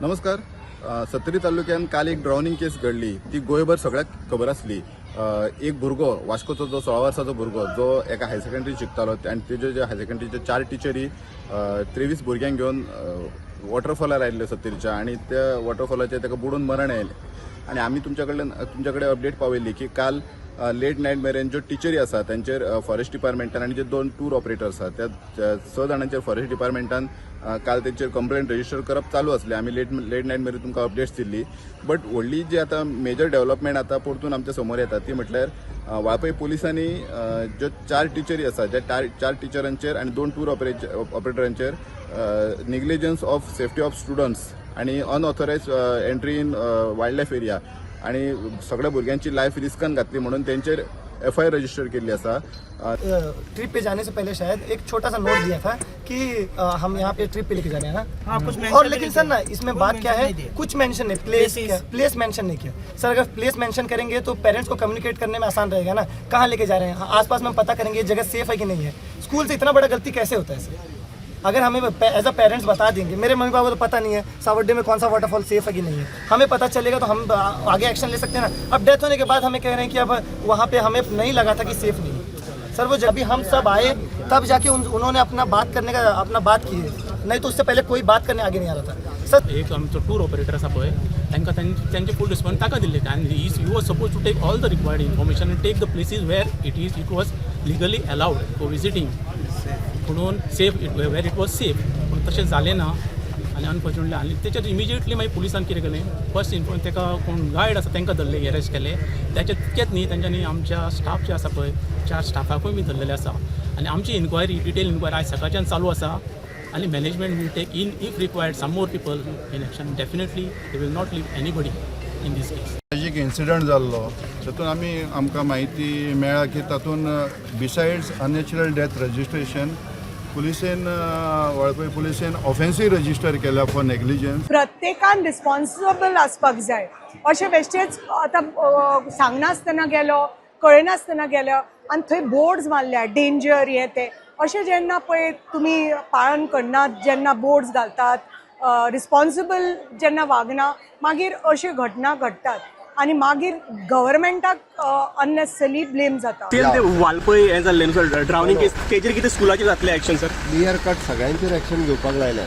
नमस्कार. सत्तरी तालुक्यान काल एक ड्रावनिंग केस घडली, ती गोंयभर सगळ्याक खबर आसली. एक भुरगो, वास्कोचो, जो 16 वर्साचो भुरगो, जो एका हायर सेकंडरी शिकतालो आनी तेज्यो ज्यो हायर सेकंडरीच्यो चार टिचरी 23 भुरग्यांक घेवन वॉटरफॉलार आयिल्ल्यो सत्तरीच्या आनी त्या वॉटरफॉलाचेर ताका बुडून मरण आयलें. आनी आमी तुमच्या कडल्यान, तुमच्या कडेन अपडेट पावयल्ली की काल लेट नायट मेरेन ज्यो टिचरी आसा तांचेर फॉरेस्ट डिपार्टमेंटान आनी जे दोन टूर ऑपरेटर आसा त्या स जाणांचेर फॉरेस्ट डिपार्टमेंटान काल तेंचेर कंप्लेंट रजिस्टर करप चालू आसलें. आमी लेट लेट नायट मेरेन तुमकां अपडेट्स दिल्ली. बट व्हडली जी आतां मेजर डेव्हलपमेंट आतां परतून आमच्या समोर येता ती म्हटल्यार वाळपय पुलिसांनी ज्यो चार टिचरी आसा, ज्या चार टिचरांचेर आनी दोन tour ऑपरेटरांचेर negligence of safety of students आनी unauthorised entry in wild life area आणि सगळ्या भुरग्यांची लायफ रिस्कान घातली म्हणून तेंचेर एफआयआर रजिस्टर केल्ली आसा. ट्रिप पे जाने से पहले शायद एक छोटा सा नोट दिया था कि हम यहाँ पे ट्रिप पे लेके जा रहे हैं ना. हाँ, कुछ mention और भी लेकिन नहीं सर ना, किया। इसमें कोई बात क्या mention है, नहीं दिया। कुछ मेंशन नहीं, प्लेस Places। Place mention नहीं किया. सर, अगर प्लेस मेंशन करेंगे तो पेरेंट्स को कम्युनिकेट करने में आसान रहेगा ना, कहाँ लेके जा रहे हैं. हाँ, आसपास में हम पता करेंगे ये जगह सेफ है कि नहीं है. स्कूल से इतना बड़ा गलती कैसे होता है सर? अगर हमें एज अ पेरेंट्स बता देंगे, मेरे मम्मी पापा को तो पता नहीं है सावड्डे में कौन सा वाटरफॉल सेफ है कि नहीं है. हमें पता चलेगा तो हम आगे एक्शन ले सकते हैं ना. अब डेथ होने के बाद हमें कह रहे हैं कि अब वहाँ पे हमें नहीं लगा था कि सेफ नहीं है. सर, वो जब भी हम सब आए तब जाके उन्होंने अपना बात करने का, अपना बात की है, नहीं तो उससे पहले कोई बात करने आगे नहीं आ रहा था सर. एक आमचो टूर ऑपरेटर आसा पळय, तांकां तांचे फूल रिस्पॉन्स ताका दिल्ले आनी he was supposed to take all the required information and take the places where it was legally allowed for visiting, म्हणून safe it where it was safe. पूण तशें जालें ना आनी अनफॉर्च्युनेटली आनी तेच्यात इमिजिएटली मागीर पुलिसान कितें केलें, फर्स्ट इन्फॉर्म ताका कोण गायड आसा तांकां धरले, अरेस्ट केले. त्याच्या तितकेंच न्ही, तेंच्यांनी आमच्या स्टाफ जे आसा पळय, चार स्टाफाकूय बी धरलेले आसा आनी आमची इन्क्वायरी, डिटेल इन्क्वायरी आयज सकाळच्यान चालू आसा आनी management will take in, if required, some more people in action. Definitely they will not leave anybody in this case. Tragic incident जाल्लो, तातूंत आमी आमकां म्हायती मेळ्ळा की तातूंत बिसायड्स अननॅचरल डेथ रजिस्ट्रेशन, पुलिसेन, वाळपय पुलिसेन ऑफेन्सूय रजिस्टर केल्या फॉर नेग्लिजन्स. प्रत्येकान रिस्पॉन्सिबल आसपाक जाय. अशें बेश्टेच आतां सांगनासतना गेलो, कळनासतना गेलो आनी थंय बोर्ड्स मारल्या डेंजर हें तें, अशें जेन्ना पळय तुमी पाळन करनात, जेन्ना बोर्ड्स घालतात, रिस्पॉन्सिबल जेन्ना वागना, मागीर अश्यो घटना घडटात आनी मागीर गव्हर्मेंटाक अननेसेसरी ब्लेम जाता. ते ते वालपय हें जाल्लें न्हू सर, ड्रावनिंग केस, तेजेर कितें स्कुलाचेर जातलें एक्शन सर? क्लियर कट सगळ्यांचेर एक्शन घेवपाक लायल्या.